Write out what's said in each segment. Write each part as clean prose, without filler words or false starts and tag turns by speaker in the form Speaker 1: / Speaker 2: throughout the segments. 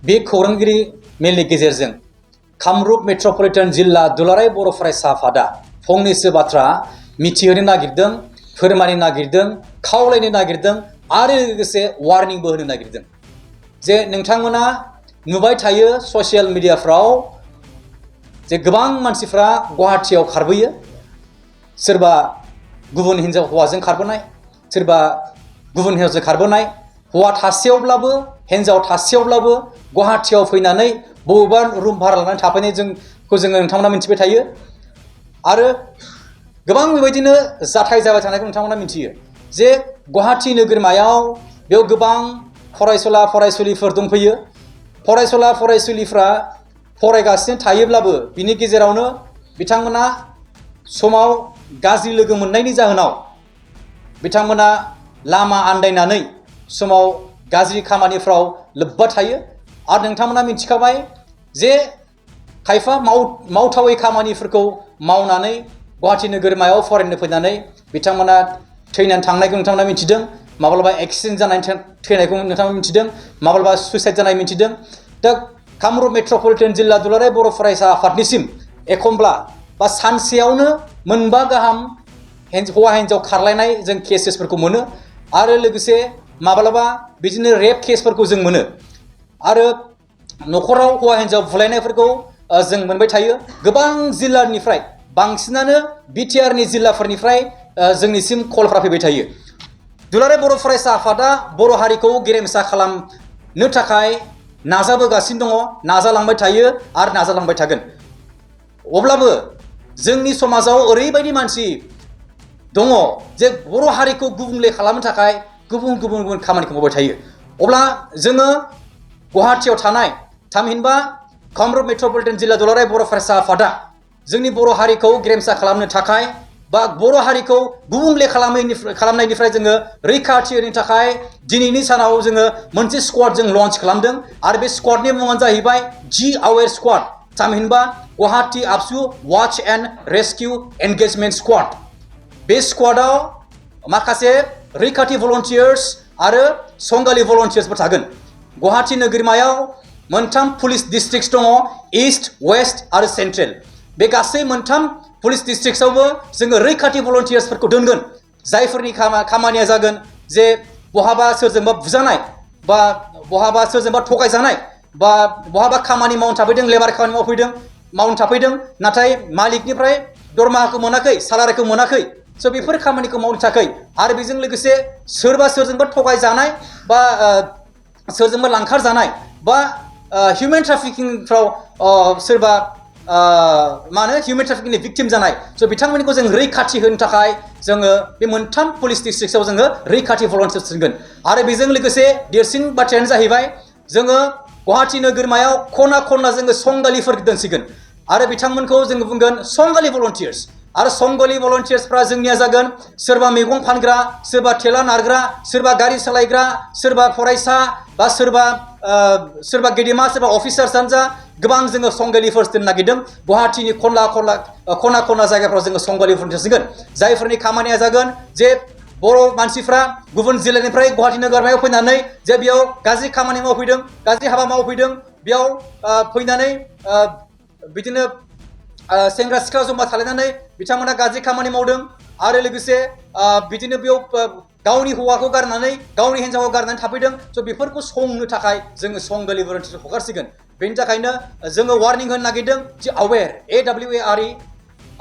Speaker 1: बे खौरांगिरि मेलनि गेजेरजों कामरुप मेट्रपलिटन जिल्ला दुलाराय बर' फरायसा आफादा फंनैसो बाथ्रा मिथिहोनो नागिरदों, फोरमायनो नागिरदों, खावलायनो नागिरदों आरो लोगोसे वार्निंबो होनो नागिरदों जे नोंथांमोना नुबाय थायो ससियेल मिडियाफ्राव जे गोबां मानसिफ्रा गुवाहाटीयाव खारबोयो, सोरबा गुबुन हिन्जाव हौवाजों खारबोनाय, सोरबा गुबुन हिन्जावजों खारबोनाय, हौवा थासेयावब्लाबो हिन्जाव थासेयावब्लाबो गुवाहाटीयाव फैनानै बबेबा रुम भारा लानानै थाफैनाय जोङो नोंथांमोना मिथिबाय थायो आरो गोबां बेबायदिनो जाथाय जाबाय थानायखौ नोंथांमोना मिथियो जे गुवाहाटी नोगोरमायाव बेयाव गोबां फरायसुला फरायसुलिफोर दंफैयो। फरायसुला फरायसुलिफ्रा फरायगासिनो थायोब्लाबो बिनि गेजेरावनो बिथांमोना समाव गाज्रि लोगो मोननायनि जाहोनाव बिथांमोना लामा आन्दायनानै समाव गाज्रि खामानिफ्राव लोब्बा थायो आरो नोंथांमोना मिथिखाबाय जे खायफा मावथावै खामानिफोरखौ मावनानै गुवाहाटी नोगोरमायाव फरायनो फैनानै बिथांमोना थैनानै थांनायखौ नोंथांमोना मिथिदों, माब्लाबा एक्सिडेन्ट जानानै थैनायखौ नोंथांमोना मिथिदों, माब्लाबा सुइसाइड जानाय मिथिदों। दा कामरुप मेट्रपलिटन जिल्ला दुलाराय बर' फरायसा आफादनिसिम एखमब्ला बा सानसेयावनो मोनबा गाहाम हौवा हिन्जाव खारलायनाय जों केसेसफोरखौ मोनो आरो लोगोसे माब्लाबा बिदिनो रेप केसफोरखौ जों मोनो आरो न'खराव हौवा हिन्जाव बुलायनायफोरखौ जों मोनबाय थायो। गोबां जिल्लानिफ्राय बांसिनानो बिटिआरनि जिल्लाफोरनिफ्राय जोंनिसिम कलफ्रा फैबाय थायो। दुलाराय बर' फरायसा आफादा बर' हारिखौ गेरेमसा खालामनो थाखाय नाजाबोगासिनो दङ, नाजालांबाय थायो आरो नाजालांबाय थागोन। अब्लाबो जोंनि समाजाव ओरैबायदि मानसि दङ जे बर' हारिखौ गुबुंले खालामनो थाखाय गुबुन गुबुन खामानिखौ मावबाय थायो। अब्ला जोङो गुवाहाटीयाव थानाय थामहिनबा कामरुप मेट्रपलिटन जिल्ला दुलाराय बर' फरायसा आफादा जोंनि बर' हारिखौ गेरेमसा खालामनो थाखाय बा बर' हारिखौ गुबुंले खालामनायनिफ्राय जोङो रैखाथि होनो थाखाय दिनैनि सानाव जोङो मोनसे स्क्वाड जों लन्च खालामदों आरो बे स्क्वाडनि मुङानो जाहैबाय जि आवेर स्क्वाड, थामहिनबा गुवाहाटी आबसु वाच एन्ड रेस्किउ एंगेजमेंट स्क्वाड। बे स्क्वाडाव माखासे रैखाथि भलन्टियार्स आरो संगालि भलन्टियार्सफोर थागोन। गुवाहाटी नोगोरमायाव मोनथाम पुलिस डिस्ट्रिक्ट दङ, ईस्ट, वेस्ट आरो सेन्ट्रेल। बे गासै मोनथाम पुलिस डिस्ट्रिक्टआवबो जोङो रैखाथि भलन्टियार्सफोरखौ दोनगोन, जायफोरनि खामानिया जागोन जे बहाबा सोरजोंबा बुजानाय बा बहाबा सोरजोंबा थगायजानाय बा बहाबा खामानि मावनो थाफैदों, लेबार खामानि मावनो थाफैदों नाथाय मालिकनिफ्राय दरमाहाखौ मोनाखै, सालारिखौ मोनाखै, स' बेफोर खामानिखौ मावनो थाखाय आरो बेजों लोगोसे सोरजोंबा थगायजानाय बा सोरजोंबा लांखार जानाय बा हिउमेन ट्राफिकिंफ्राव सोरबा हिउमेन ट्राफिकिंनि भिक्टिम जानाय, स' बिथांमोनखौ जों रैखाथि होनो थाखाय जोङो बे मोनथाम पुलिस डिस्ट्रिक्टआव जोङो रैखाथि भलन्टियार्स दोनगोन। आरो बेजों लोगोसे देरसिन बाथ्रायानो जाहैबाय जोङो गुवाहाटी नोगोरमायाव खना खनला जोङो संगालिफोर दोनसिगोन आरो बिथांमोनखौ जोङो बुंगोन संगालि भलन्टियार्स। आरो संगालि भलन्टियार्सफ्रा जोंनिया जागोन सोरबा मैगं फानग्रा, सोरबा थेला नारग्रा, सोरबा गारि सालायग्रा, सोरबा फरायसा बा सोरबा गेदेमा, सोरबा अफिसार्सआनो जा, गोबां जोङो संगालिफोर दोननो नागिरदों। गुवाहाटीनि खना खनला जायगाफ्राव जोङो संगालि भलन्टियार्स दोनगोन, जायफोरनि खामानिया जागोन जे बर' मानसिफ्रा गुबुन जिल्लानिफ्राय गुवाहाटी नोगोरमायाव फैनानै जे बेयाव गाज्रि खामानि मावफैदों, गाज्रि हाबा मावफैदों, बेयाव फैनानै बिदिनो सेंग्रा सिख्ला जमा थालायनानै बिथांमोना गाज्रि खामानि मावदों आरो लोगोसे बिदिनो बेयाव गावनि हौवाखौ गारनानै गावनि हिन्जावखौ गारनानै थाफैदों। स' बेफोरखौ संनो थाखाय जोङो संगालि भलन्टियार्स हगारसिगोन। बेनि थाखायनो जोङो वार्निं होनो नागिरदों जे आवेर, AWARE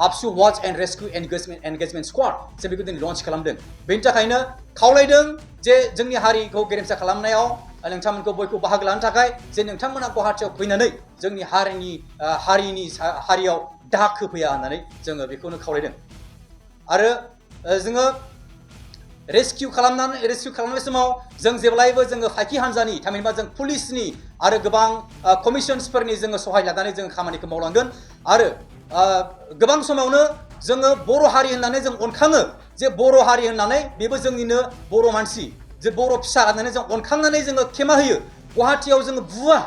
Speaker 1: आबसु वाच एन्ड रेस्किउ एंगेजमेंट स्क्वाड, जों बेखौ दिनै लन्च खालामदों। बेनि थाखायनो खावलायदों जे जोंनि हारिखौ गेरेमसा खालामनायाव नोंथांमोनखौ बयखौ बाहागो लानो थाखाय जे नोंथांमोना गुवाहाटीयाव फैनानै जोंनि हारियाव दाग होफैया होननानै जोङो बेखौनो खावलायदों। आरो जोङो रेस्किउ खालामनाय समाव जों जेब्लायबो जोङो फाइखि हान्जानि थामहिनबा जों पुलिसनि आरो गोबां कमिसन्सफोरनि जोङो सहाय लानानै जों खामानिखौ मावलांगोन। आरो गोबां समावनो जोङो बर' हारि होननानै जों अनखाङो जे बर' हारि होननानै बेबो जोंनिनो बर' मानसि, जे बर' फिसा होननानै जों अनखांनानै जोङो खेमा होयो। गुवाहाटीयाव जोङो बुवा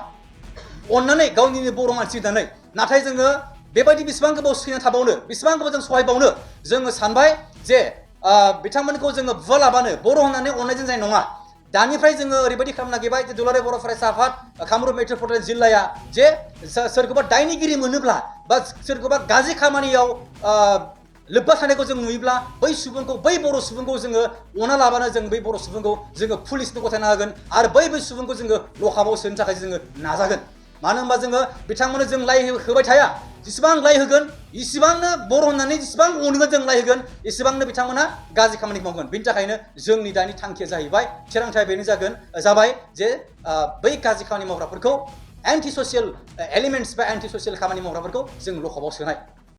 Speaker 1: अननानै गावनिनो बर' मानसि होननानै, नाथाय जोङो बेबायदि बेसेबां गोबाव सैना थाबावनो, बेसेबां गोबाव जों सहायबावनो, जोङो सानबाय जे बिथांमोनखौ जोङो बुवा लाबानो बर' होननानै अननायजों जानाय नङा। दानिफ्राय जोङो ओरैबायदि खालामनो नागिरबाय जे दुलाराय बर' फरायसा आफाद कामरुप मेट्रपलिटन जिल्लाया जे सोरखौबा दायनिगिरि मोनोब्ला बा सोरखौबा गाज्रि खामानियाव लोब्बा थानायखौ जों नुयोब्ला बै सुबुंखौ बै बर' सुबुंखौ जोङो अना लाबानो जों बै बर' सुबुंखौ जोङो पुलिसनो गथायना होगोन आरो बै सुबुंखौ जोङो लकआपआव सोनो थाखाय जोङो नाजागोन। मानो होनबा जोङो बिथांमोननो जों लाइ होबाय थाया, जेसेबां लाइ होगोन इसेबांनो बर' होननानै जेसेबां अनगोन जों लाइ होगोन एसेबांनो बिथांमोना गाज्रि खामानि मावगोन। बिनि थाखायनो जोंनि दानि थांखिया जाहैबाय, थिरांथाया बेनो जाबाय जे बै गाज्रि खामानि मावग्राफोरखौ एन्टि ससियेल एलिमेन्टस बा एन्टि ससियेल खामानि मावग्राफोरखौ जों लकआपआव सोनाय।